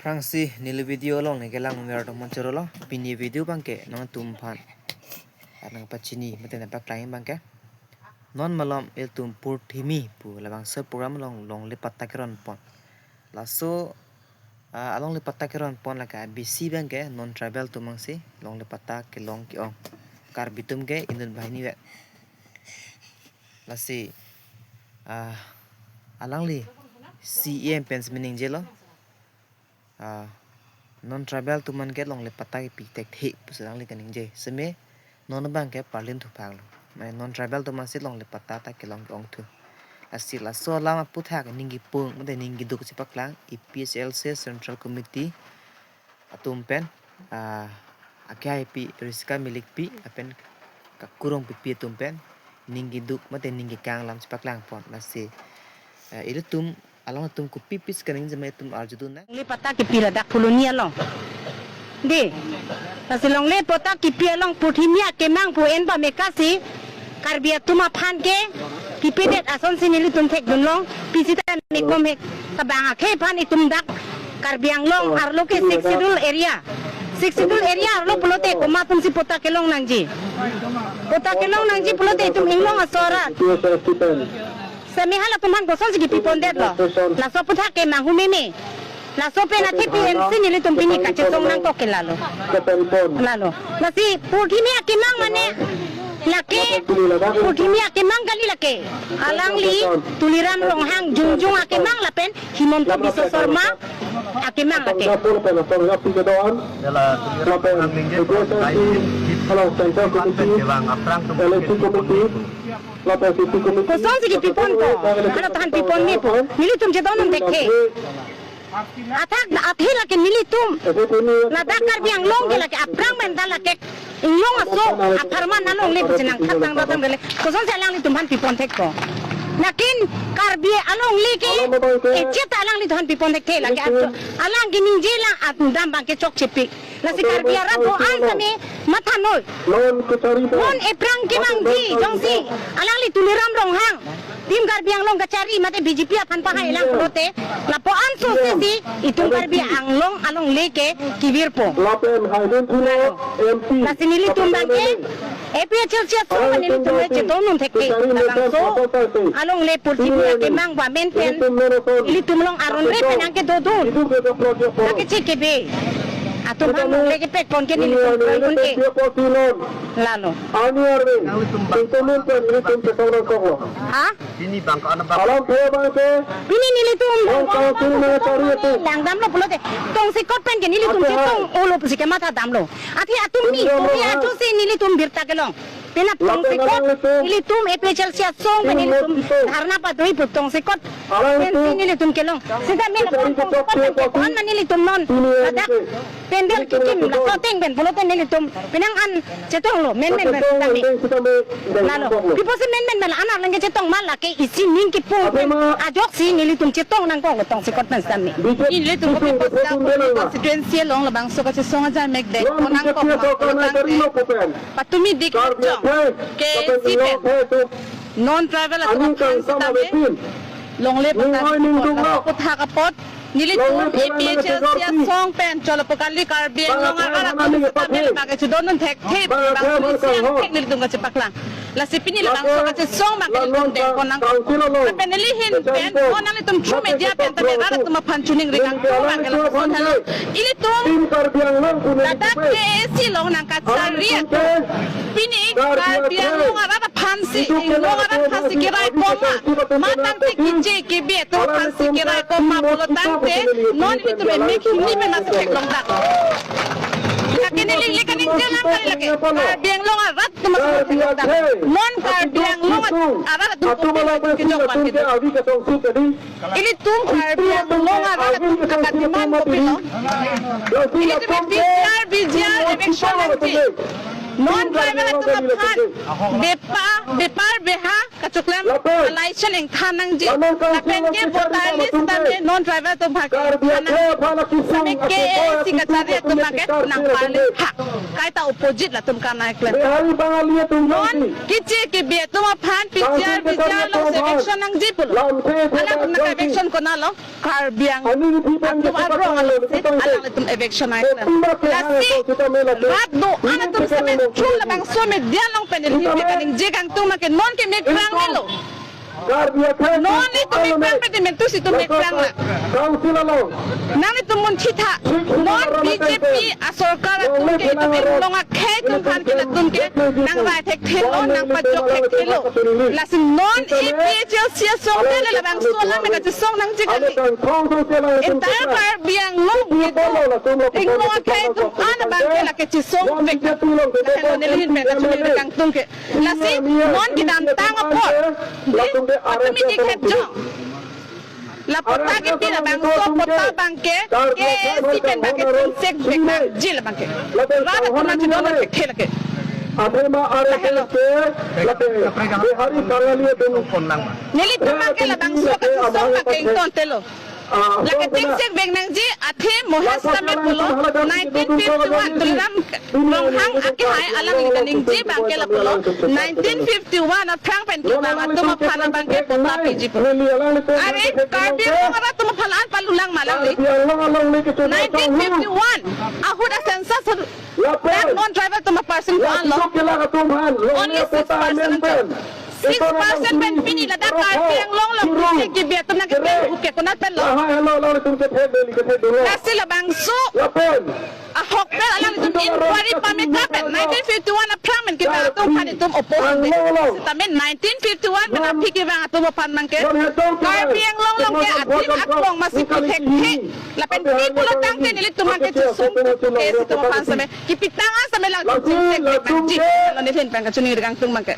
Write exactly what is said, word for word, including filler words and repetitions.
Aphrangsi neli video along neli kelang umir atum monchorolo, pini video abangke nangtumphan nangpachini mate nangpaklang abangke. Non malom ilitum Purthimi pu labangso program along longle patta keronpon. Laso ah, alongle patta keronpon lake abisi abangke non tribal atum abangsi longle patta kelong ke-ong. Karbi atum ke inut banghini vet. Lasi ah, alangli C E M pensi mening jelo. Ah, non tribal atum an ke longle patta kepi thekthe pusi alangli kaningje. Seme non abangke parlin thupaklo. Mane non tribal atum ansi longle patta ta kelong ke-ongthu. Lasi laso alam aputhak ningkepung mate ningkeduk chepaklang A P H L C Central Committee atum pen, ah, akhai pi Risika Milikpi lapen Kakurong Pipi atum pen ningkeduk mate ningkekang alam chepaklangpon. Lasi eh, ilitum along atum kopi pis kaningje ma itum arjudun nang. Longle patta kepi ladak Phuloni along. Dei. Lasi longle patta kepi along Purthimi akemang pu en pame kasi Karbi atum aphan ke kepidet asonsi nelitum thekdunlong, pisi ta nekom hek, kabang akhei aphan itum dak Karbi Anglong arlo ke Sixth Schedule area. Sixth Schedule area arlo pulote komat atumsi patta kelong nangji. Patta kelong nangji pulote itum inglong aso arat. Seme halatum aphan kosonsi kepipondetlo. Laso aputhak ke manghu meme. Laso pen athe P N C nelitum pini kachesong nangkok ke lalo. Lalo. Lasi Purthimi akemang mane lake. Purthimi akemang kali lake. Alangli Tuliram Ronghang Jungjung akemang lapen Himanta Biswa Sarma akemang lake. Kosonsi kepipon ko? Halatum aphan pipon mepo. Nelitum chetongdun thekthe. Athak athe lake nelitum. Ladak Karbi Anglong ke lake aphrang pen ta lake inglong aso apharman alongle pusi nangthak tang datam kele. Kosonsi alanglitum aphan pipon thekpo? Lakin Karbi alongle ke echet alanglitum aphan pipon thekthe lake ap-, alang keningje lang at dam abangke chokchepik. Lasi Karbi arat do-an tame mathanoi. Non aphrang kemangji jongsi alangli Tuliram Ronghang Team Karbi Anglong kachari mate B J P aphan pahai lang pulote lapu-an sosesi itum Karbi Anglong alongle ke kevirpo. Lapen haidun thulo M P. Lasi nelitum abangke A P H L C asong nelitum le chetongdun thekthe labangso alongle Purthimi akemang pu amen pen ilitum along aron re pen nangkedodun. Lake chekebe atum aphan longle kepekpon ke nelitum kroidun ke. Lalo. Ani arve. Tingtulun pen nelitum chetong nangkoklo. Ha? Pini bang ko ano bang? Alam phe abangke. Pini nelitum bang ko ano bang? Langdamlo pulote. Tongsekot pen ke nelitum chetong olo pusi kematha damlo. Athe atum ni, tumi ajo si nelitum birta kelong. Penap tongsekot nelitum A P H L C asong pen nelitum dharna padoi pu tongsekot. Pen si nelitum kelong. Sita men tongsekot pen ke ko-an ma nelitum non ladak pandal kekim laso ateng pen pulote nelitum penang an chetonglo, menmen pen sitame. Lalo. Pi apotsi menmen pen la-an arleng ke chetong ma, lake isi ningkepung pen ajoksi nelitum chetong nangkoklo tongsekot pen sitame. Nelitum kopi apotsi constituency along labangso kachesong ajai mekdek ko nangkoklo pulo tangte patumi dik jong K A A C pen non tribal atum aphan sitame longle patta kepon laso aputhak apot nelitum A P H L C asong pen cholo pu kali, Karbi Anglong arat atum sitame le bang kechedondun thekthe bang pusi angthek nelitum kachepaklang. Lasi pini labangso kachesong bang ke nelitum dengpon nangkok. Lapen neli ahin pen mo nanglitum through media pen tame rat atum aphan choningri nangkok bang ke lapuson helo. Ilitum ladak K A A C along nangkachari atum pini Karbi Anglong arat aphansi, inglong arat aphansi kerai pon ma, matangte keche kebe atum aphansi kerai pon ma pulo tangte non nelitum emek hini pen nasi theklongdak. Lake neli le kaningje lang kali lake. Karbi Anglong arat atum aphansi theklongdak. Non Karbi Anglong arat atum aphansi kejok pan kejok. Ilitum Karbi Anglong arat atum kademand kopilo? Ilitum P G R, V G R election nangji. Non tribal atum aphan bepa, bepa Beha kachoklem alai chen ingthan nangji. Lapen ke voter list tame non tribal atum aphan ingthan nangji. Tame K A A C kachari atum ke nangpale ha. Kaita opposite latum kanai klem. Non kiche kibi atum aphan P G R, V G R along eviction nangji pulo. Alangtum nang eviction konatlo? Karbi Anglong atum arong along si alangtum eviction nangji. Lasi rat do-an atum sitame chun labangso media along pen neli pen ningje kangtung make non ke mek prang nelo. Non itum mek prang pe, itum si itum mek prang la. Nanglitum munthitha. Non B J P asorkar atum ke itum Inglong akhei atum aphan ke latum ke nangrai thekthelo, nangpajok thekthelo. Lasi non A P H L C asong te le labangso alam me kachesong nangji kali. Entire Karbi Anglong ke do Inglong akhei atum an abang ke lake chesongvek. Lake non neli ahin pen kachoningri kangtung ke. Lasi non kedamtang apor, eh, atumi dikhet jong. La patta kipi labangso patta abang ke, K A A C pen abang ke chingsekvek nangji labang ke. Rat atum nangchedon nangkekhe lake. Athema are Lahelo. Ke, lake, Bihari Bangali atum. Nelitum abang ke labangso kachesong abang ke ingtontelo. Lake chingsekvek nangji athe Mohesh tame pulo, nineteen fifty-one Tuliram Ronghang akehai alangli kaningje abang ke lapulo, nineteen fifty-one aphrang pen kevang atum aphan abang ke patta piji pulo. Are Karbi Anglong arat atum aphan an palulang ma alangli. Nineteen fifty-one ahut a-census ahut dak non tribal atum a-percent ko-an lo? Only six percent anchot. Six percent pen pini ladak Karbi Anglong along kiche kibi atum nangkepe ahut ke konat pen lo? Lasi labangso ahok pen alangtum inquiry pame kapen nineteen fifty-one aphrang pen kevang atum aphan itum oppose. Sitame nineteen fifty-one pen aphi kevang atum aphan abang ke Karbi Anglong along ke adim aklong masi pu thekthe. Lapen pi pulo tangte nelitum abang ke chesong ke itum aphan sitame kipi tang an sitame lang chingsekvek nangji. Lo neli ahin pen kachoningri kangtung abang ke.